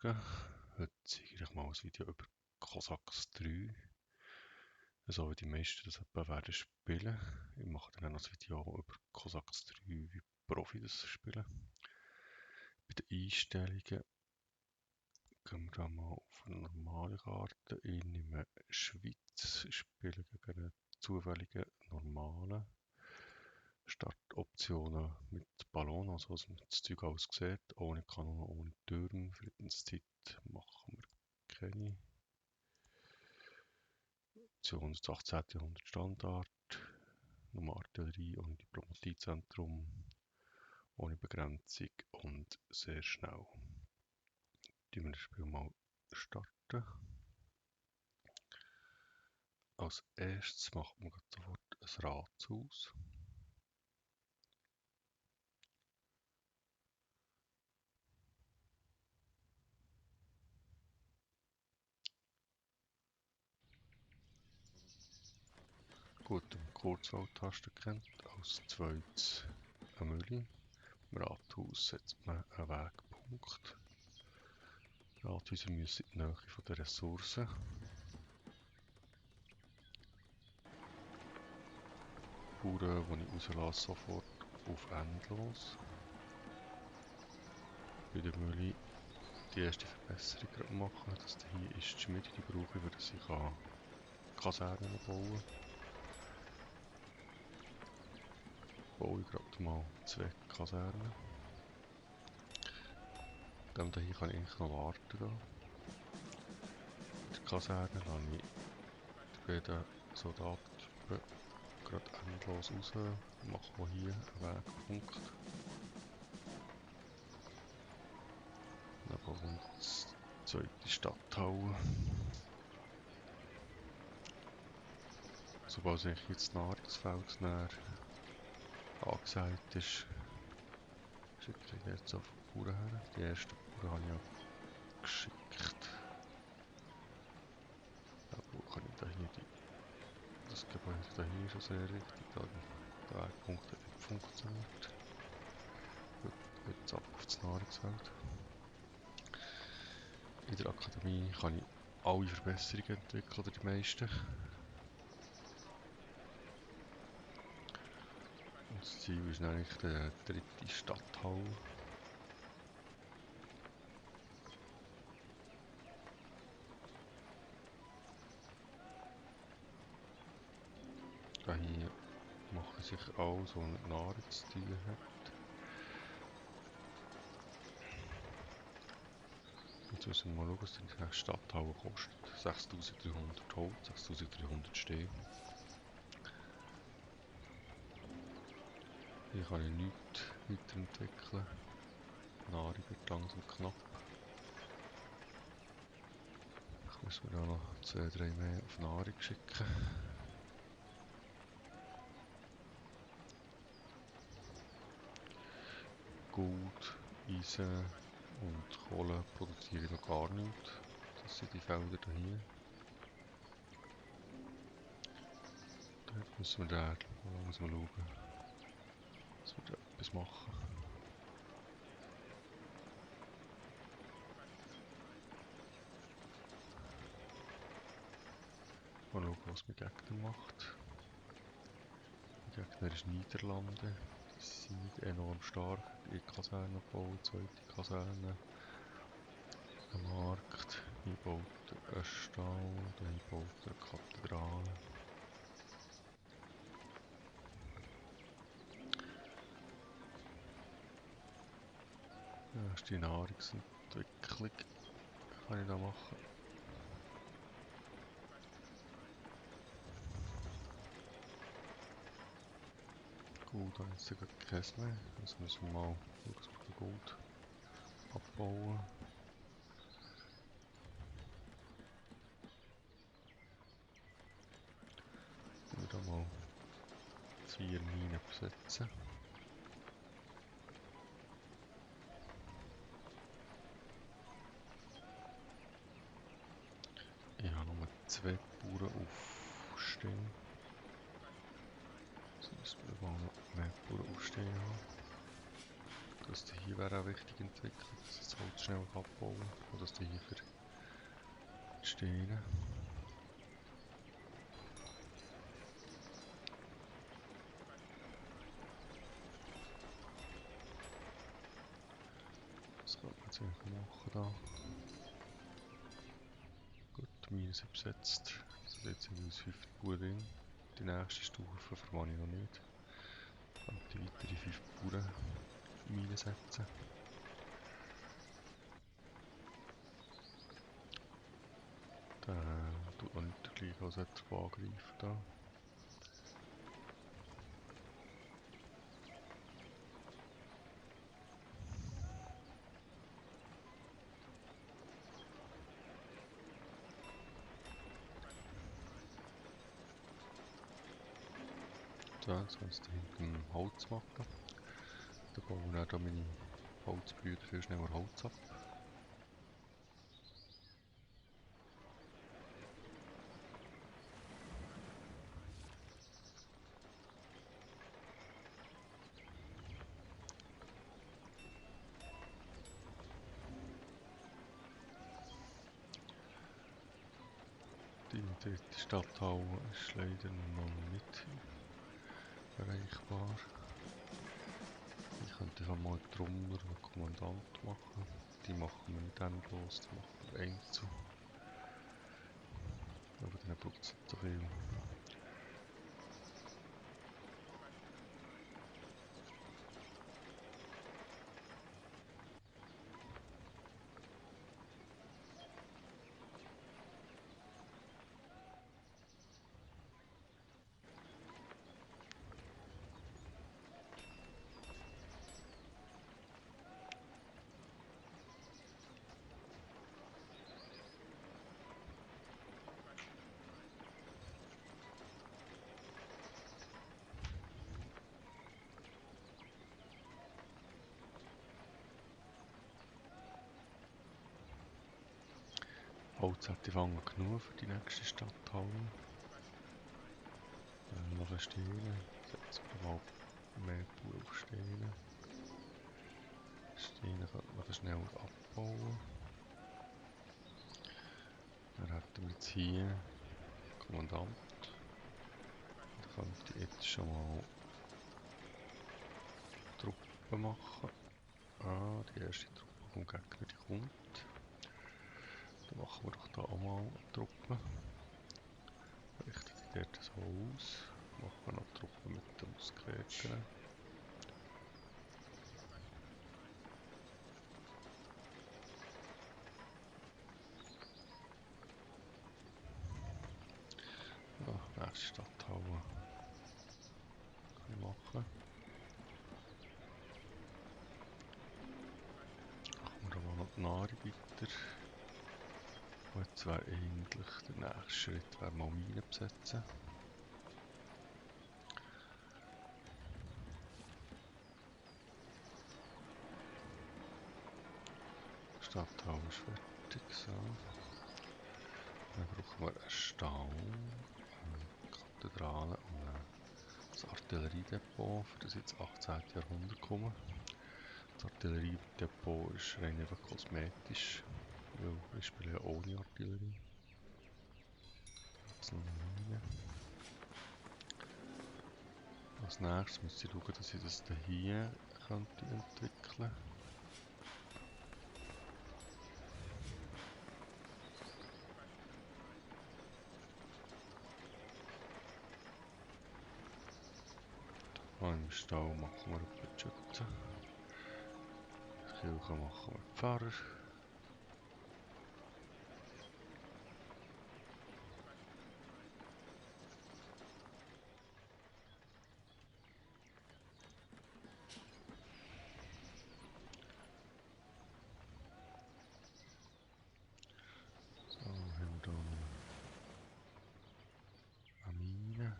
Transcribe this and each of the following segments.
Morgen. Heute zeige ich mal ein Video über Cossacks 3. So wie die meisten das etwa werden spielen. Ich mache dann auch noch ein Video über Cossacks 3, wie Profi das spielen. Bei den Einstellungen gehen wir da mal auf eine normale Karte. Ich nehme Schweiz, spiele gegen einen zufälligen normalen. Startoptionen mit Ballon, also dass man das Zeug alles sieht, ohne Kanonen, ohne Türme. Friedenszeit machen wir keine. Option des 18. Jahrhundert Standard, Nummer Artillerie ohne Diplomatiezentrum, ohne Begrenzung und sehr schnell. Wir das Spiel mal starten. Als erstes macht man sofort ein Rathaus. Gut, die Kurzwahltaste kennt. Als zweites eine Mühle. Im Rathaus setzt man einen Wegpunkt. Rathäuser müssen in die Nähe von der Ressourcen. Bauern, die ich rauslasse, sofort auf endlos. Bei der Mühle die erste Verbesserung machen. Das hier ist die Schmiede, die brauche ich, damit ich Kasernen bauen kann. Baue ich gerade mal 2 Kasernen. Dann hier kann ich eigentlich noch warten gehen. In der Kaserne lasse ich die beiden Soldatentypen gerade endlos raus. Mache auch hier einen Wegpunkt. Dann bauen wir die zweite Stadthalle. Sobald sich jetzt das Nahrungsfeld näher angesagt ist, schicke ich jetzt auf die Bauern her. Die ersten Bauern habe ich ja geschickt. Aber kann ich da hier das Gebäude da hier ist schon sehr richtig. Der Wegpunkt hat nicht funktioniert. Jetzt ab auf das Nahrungsfeld. In der Akademie kann ich alle Verbesserungen entwickeln, oder die meisten. Und das Ziel ist eigentlich die dritte Stadthalle. Hier machen sich alles, was mit Nahrung zu tun hat. Jetzt müssen wir mal schauen, was die nächste Stadthalle kostet. 6300 Holz, 6300 Steine. Hier kann ich nichts weiterentwickeln. Nahrung wird langsam knapp. Ich muss mir da noch 2, 3 mehr auf Nahrung schicken. Gold, Eisen und Kohle produziere ich noch gar nicht. Das sind die Felder hier. Dort müssen wir da langsam schauen, dass wir da etwas machen. Mal schauen, was mein Gegner macht. Mein Gegner ist Niederlande. Die sind nicht enorm stark. Ich Kaserne bauen, zweite Kaserne. Ein Markt. Hier baut er einen Stall. Hier baut er eine Kathedrale. Das ist die Nahrungsentwicklung. Kann ich da machen. Gold habe ich jetzt gerade keins mehr. Also müssen wir mal schauen, dass wir Gold abbauen. Wir da mal 4 Minen besetzen. Ich habe nur 2 Bauern aufstehen. Jetzt müssen wir mal noch mehr Bauern aufstehen haben. Dass die hier wäre auch wichtig entwickelt, dass das Holz schnell abbauen kann. Und das hier für die Steine. Das könnte man jetzt eigentlich machen da. Gut, die Mine sind besetzt. Also jetzt sind wir uns 5 Bauern drin. Die nächste Stufe verwanne ich noch nicht. Ich könnte weitere 5 Bauern Mine setzen. Der tut noch nicht gleich als angreifen da. So, jetzt kann ich es da hinten im Holz machen. Dann bauen wir dann meine Holzbrüder viel schneller Holz ab. Die dritte Stadthalle ist leider noch nicht erreichbar. Ich könnte einfach mal drunter einen Kommandant machen. Die machen wir nicht endlos, die machen wir einzeln. Aber dann braucht es nicht so viel. Holz hätte ich genug für die nächste Stadthalle. Noch ein Steine. Setzen wir mal mehr Bauern auf Steine. Steine könnte man schnell abbauen. Dann hätten wir jetzt hier Kommandant. Da könnte ich jetzt schon mal Truppen machen. Ah, die erste Truppe vom Gegner, die kommt. Dann machen wir doch da auch mal eine Truppe. Richten die dort so aus. Machen wir noch Truppen mit den Musketen. Ja, nächste Stadthalle kann ich machen. Machen wir aber noch die Nahrung weiter. Und jetzt wäre eigentlich der nächste Schritt wäre mal Minen besetzen. Die Stadthalle ist fertig. So. Dann brauchen wir einen Stall, eine Kathedrale und ein Artilleriedepot, für das jetzt 18. Jahrhundert kommen. Das Artilleriedepot ist rein einfach kosmetisch, weil ich spiele ja ohne Artillerie. Jetzt noch eine Mine. Als nächstes müsste ich schauen, dass ich das hier könnte entwickeln. Im Stall machen wir ein Budget. Die Kirche machen wir Pfarrer. So, haben wir da eine Mine.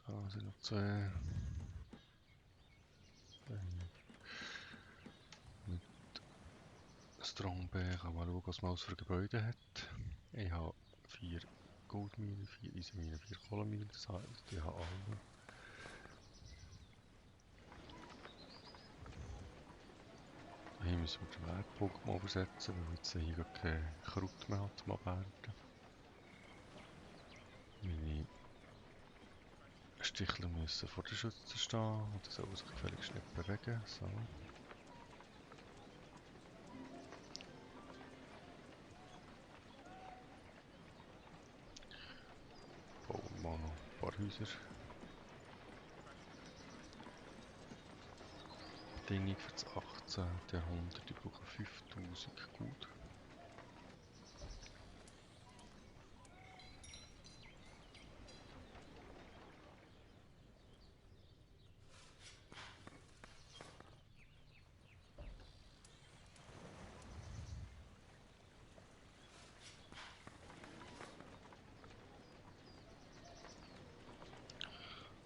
Da sind noch zwei. Mit Strongbeer kann man schauen, was man alles für Gebäude hat. Ich habe 4 Goldmine, 4 Eisenmine, 4 Kohlenmine, das heißt, ich habe alle. Hier müssen wir den Wertpunkt mal übersetzen, weil jetzt hier gar kein Kraut mehr hat zum Abernten. Meine Stichler müssen vor der Schütze stehen und die sollen sich gefälligst nicht bewegen. So. Bauen wir mal noch ein paar Häuser. Bedingung für das 18. Jahrhundert, die brauchen 5000 Gut.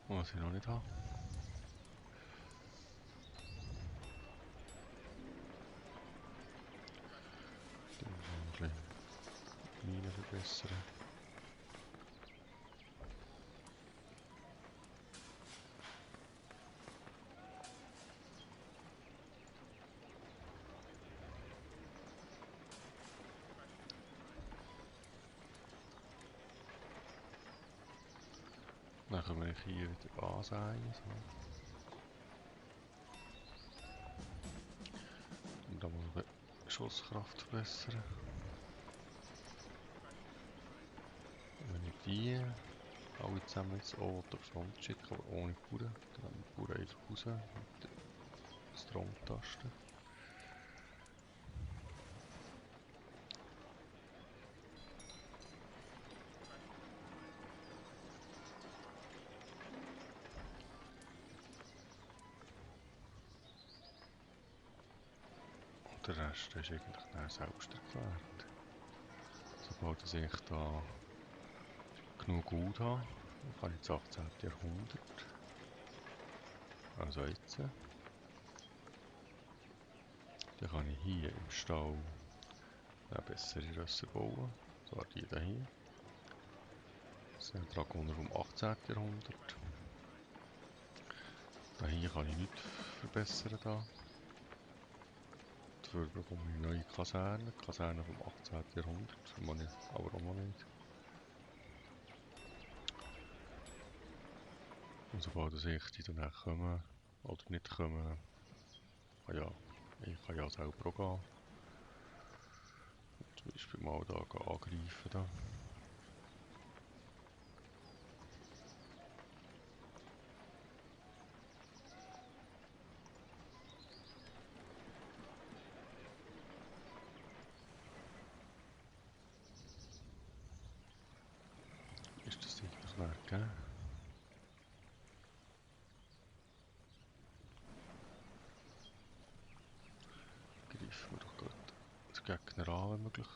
Was ich noch nicht habe. Dann noch ein bisschen Minen verbessern. Dann können wir hier wieder ansäen. So. Und dann mal die Schusskraft verbessern. Und wenn ich die alle zusammen jetzt auch auf die Front schicke, aber ohne Bauern, dann haben wir die Bauern einfach raus mit der Stromtaste. Und der Rest ist eigentlich dann selbst erklärt. Sobald ich da genug Gut habe, dann kann ich das 18. Jahrhundert, also jetzt, dann kann ich hier im Stall eine bessere Rösser bauen, zwar die hier. Das sind Dragoner vom 18. Jahrhundert. Da hier kann ich nichts verbessern. Da. Dafür bekomme ich neue Kasernen, Kasernen vom 18. Jahrhundert, vermisse ich aber auch noch nicht. Und sobald die dann auch kommen oder nicht kommen, ja, ich kann ja selber auch gehen. Zum Beispiel mal da angreifen. Da. Ist das eigentlich nicht, gell? Greifen wir doch gut den Gegner an, wenn möglich.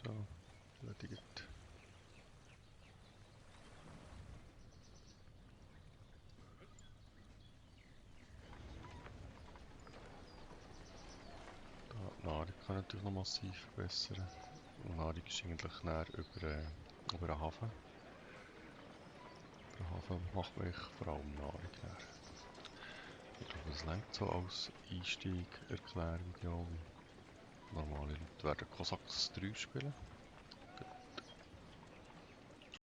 So, erledigt. Da, die Nahrung kann natürlich noch massiv verbessern. Und Nahrung ist eigentlich näher über den Hafen. Über den Hafen macht man vor allem Nahrung näher. Ich glaube, das reicht so als Einstieg, Erklärvideo. Normale Leute werden Cossacks 3 spielen.